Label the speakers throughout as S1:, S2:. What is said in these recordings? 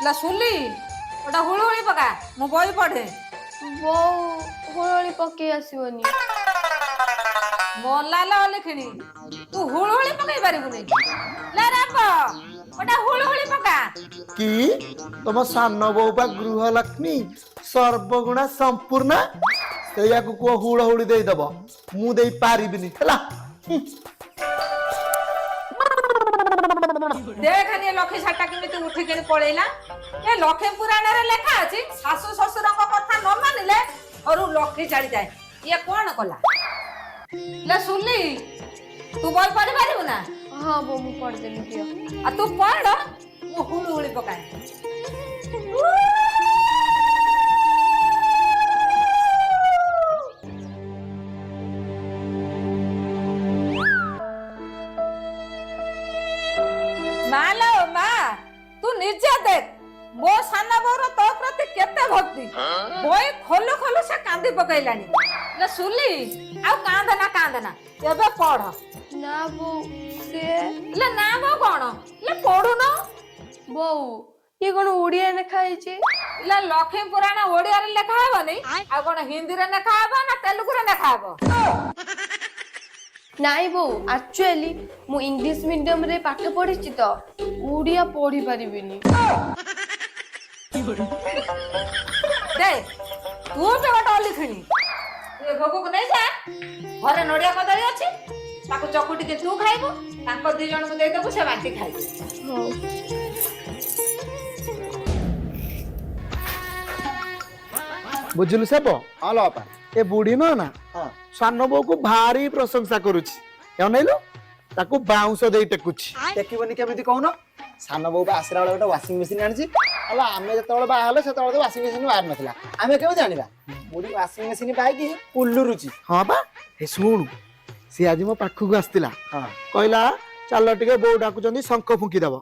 S1: ଲା ସୁଲି, ଗୋଟା ହୁଳୁହୁଳି ପକା, ମୁଁ ବହି ପଢେ।
S2: ବୋଉ, ହୁଳହୁଳି ପକେଇ ଆସିବନି।
S1: ମଲା ଲୋ ଅଲିଖିଣି, ତୁ ହୁଳୁହୁଳି ପକେଇ ପାରିବୁନି? ଲେ ରାପ, ଗୋଟା ହୁଳୁହୁଳି ପକା।
S3: କି ତମ ସାନ ବୋଉ ବା ଗୃହଲକ୍ଷ୍ମୀ, ସର୍ବଗୁଣା ସମ୍ପୂର୍ଣ୍ଣ। ସେଇଆକୁ କୁହ ହୁଳ ହୁଳି ଦେଇଦବ, ମୁଁ ଦେଇ ପାରିବିନି ହେଲା।
S1: ଦେଖାନି, ଏ ଲକ୍ଷ୍ମୀ ଶାଢୀଟା କେମିତି ଉଠିକିଣି ପଳେଇଲା। ଏ ଲକ୍ଷ୍ମୀ ପୁରାଣରେ ଲେଖା ଅଛି, ଶାଶୁ ଶ୍ୱଶୁରଙ୍କ କଥା ନ ମାନିଲେ ଘରୁ ଲକ୍ଷ୍ମୀ ଛାଡିଯାଏ। ଇଏ କଣ କଲା? ଲେ ସୁଲି, ତୁ ବହି ପଢି ପାରିବୁ ନା?
S2: ହଁ ବୋଉ, ମୁଁ ପଢିଦେବି, ଦିଅ।
S1: ଆଉ ତୁ ପଢ, ମୁଁ ହୁଳୁ ହୁଳି ପକାଏ। ମା ଲୋ ମା, ତୁ ନିଜେ ଦେଖ, ମୋ ସାନ ବୋଉର ତୋ ପ୍ରତି କେତେ ଭକ୍ତି। ବହି ଖୋଲୁ ଖୋଲୁ ସେ କାନ୍ଦି ପକେଇଲାଣି। ଲେ ସୁଲି, ଆଉ କାନ୍ଦନା କାନ୍ଦନା, ଏବେ ପଢ।
S2: ନା ବୋଉ, ସେ
S1: ଲେ ନା ବୋଉ କଣ? ଲେ ପଢୁନ।
S2: ବୋଉ, ଇଏ କଣ ଓଡିଆ ଲେଖା ହେଇଛି?
S1: ଲେ, ଲକ୍ଷ୍ମୀ ପୁରାଣ ଓଡିଆରେ ଲେଖା ହବନି ଆଉ କଣ ହିନ୍ଦୀରେ ଲେଖା ହବ ନା ତେଲୁଗୁରେ ଲେଖା ହବ?
S2: ନାଇଁ ବୋଉ, ଆକ୍ଚୁଆଲି ମୁଁ ଇଂଲିଶ ମିଡିୟମରେ ପାଠ ପଢିଛି ତ ଓଡିଆ ପଢି ପାରିବିନି।
S1: ଦେ, ତୁ ବି ଗୋଟେ ଅଲିଖିଣି। ଏ ଭୋଗକୁ ନେଇ ଯା, ଘରେ ନଡିଆ କଦଳୀ ଅଛି, ତାକୁ ଚକୁଟିକି ତୁ ଖାଇବୁ, ତାଙ୍କ ଦି ଜଣଙ୍କୁ ଦେଇଦବୁ, ସେ ବାଟି ଖାଇବେ।
S2: ହଉ।
S3: ବୁଝିଲୁ ସେବ?
S4: ହଁ ଲୋ ବାପା।
S3: ଏ ବୁଢୀ ନୁହଁ ନା, ସାନ ବୋଉକୁ ଭାରି ପ୍ରଶଂସା କରୁଛି। ଅନେଇଲୁ, ତାକୁ ବାଉଁଶ ଦେଇ ଟେକୁଛି।
S4: ଟେକିବନି କେମିତି କହୁନ? ସାନ ବୋଉ ବା ଆସିଲା ବେଳେ ଗୋଟେ ୱାସିଂ ମେସିନ୍ ଆଣିଛି। ହେଲା, ଆମେ ଯେତେବେଳେ ବାହା ହେଲେ ସେତେବେଳେ ତ ୱାସିଂ ମେସିନ୍ ବାହାରି ନଥିଲା, ଆମେ କେମିତି ଆଣିବା? ବୁଢୀ ୱାସିଂ ମେସିନ୍ ପାଇକି କୁଲୁରୁଛି।
S3: ହଁ ବା। ଏ ଶୁଣୁ, ସିଏ ଆଜି ମୋ ପାଖକୁ ଆସିଥିଲା। କହିଲା, ଚାଲ ଟିକେ, ବୋଉ ଡାକୁଛନ୍ତି, ଶଙ୍ଖ ଫୁଙ୍କି ଦବ।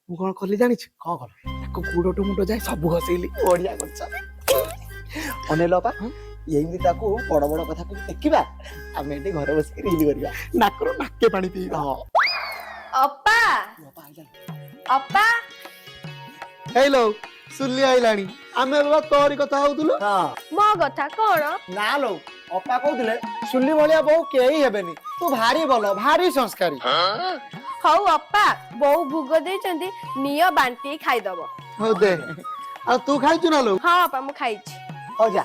S3: ମୁଁ କଣ କଲି ଜାଣିଛୁ?
S4: କଣ କଲ?
S3: ତାକୁ ଗୁଡଠୁ ମୁଣ୍ଡ ଯାଏ ସବୁ ଘଷେଇଲି।
S4: ବଢିଆ କରୁଛ। ଅନେଇଲ ବାପା, ଏମିତି ତାକୁ ବଡ ବଡ କଥା କହିକି ଟେକିବା, ଆମେ ଏଠି ଘରେ ବସିକି ରିଲ କରିବା।
S3: ନାକରୁ ନାକେ ପାଣି ପିଇବା।
S4: ହଁ।
S2: ଅପା।
S4: ବାପା ଆଇଲାଣି।
S2: ଅପା।
S3: ହେଇଲୋ, ସୁଲି ଆଇଲାଣି। ଆମେ ବାବା ତୋରି କଥା ହଉଥିଲୁ।
S4: ହଁ।
S2: ମୋ କଥା କଣ?
S4: ନା ଲୋ, ଅପା କହୁଥିଲେ ସୁଲି ଭଳିଆ ବୋଉ କେହି ହେବେନି, ତୁ ଭାରି ଭଲ, ଭାରି ସଂସ୍କାରୀ।
S2: ହଉ ଅପା, ବୋଉ ଭୋଗ ଦେଇଛନ୍ତି, ନିଅ ବାଣ୍ଟି ଖାଇଦବ।
S3: ହଉ ଦେ। ଆଉ ତୁ ଖାଇଛୁ ନା ଲୋ?
S2: ହଁ ଅପା, ମୁଁ ଖାଇଛି।
S4: ହଉ ଯା।